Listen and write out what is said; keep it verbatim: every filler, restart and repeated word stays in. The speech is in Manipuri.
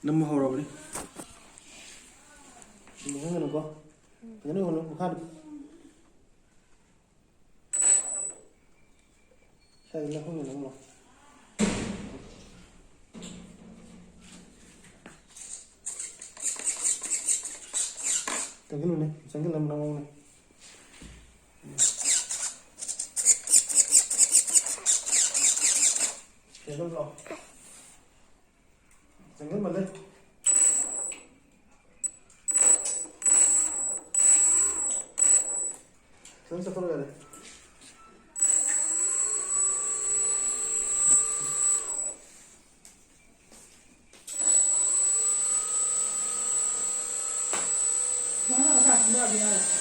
ꯅꯝꯕ ꯍꯧꯔꯕꯅꯤ꯫ ꯌꯦꯡꯍꯟꯒꯅꯨꯀꯣ꯫ ꯐꯖꯅ ꯌꯦꯡꯍꯜꯂꯨ ꯃꯈꯥꯗ꯫ ꯁ꯭ꯋꯥꯏꯗ ꯂꯧꯍꯧꯅ ꯅꯝꯃꯣ꯫ ꯆꯪꯁꯤꯜꯂꯨꯅꯦ꯫ ꯆꯪꯁꯤꯜꯂꯝ ꯅꯝꯃꯧꯅꯦ꯫ ꯁꯤꯗ ꯑꯗꯨꯝ ꯂꯥꯛꯑꯣ꯫ ꯆꯪꯁꯤꯟꯃꯜꯂꯦ꯫ ꯈꯤꯇꯪ ꯆꯠꯊꯣꯔꯛꯑꯣ ꯌꯥꯔꯦ꯫ ꯃꯥꯅ ꯉꯁꯥꯏ ꯈꯪꯕ ꯌꯥꯗꯦ ꯌꯥꯔꯦ꯫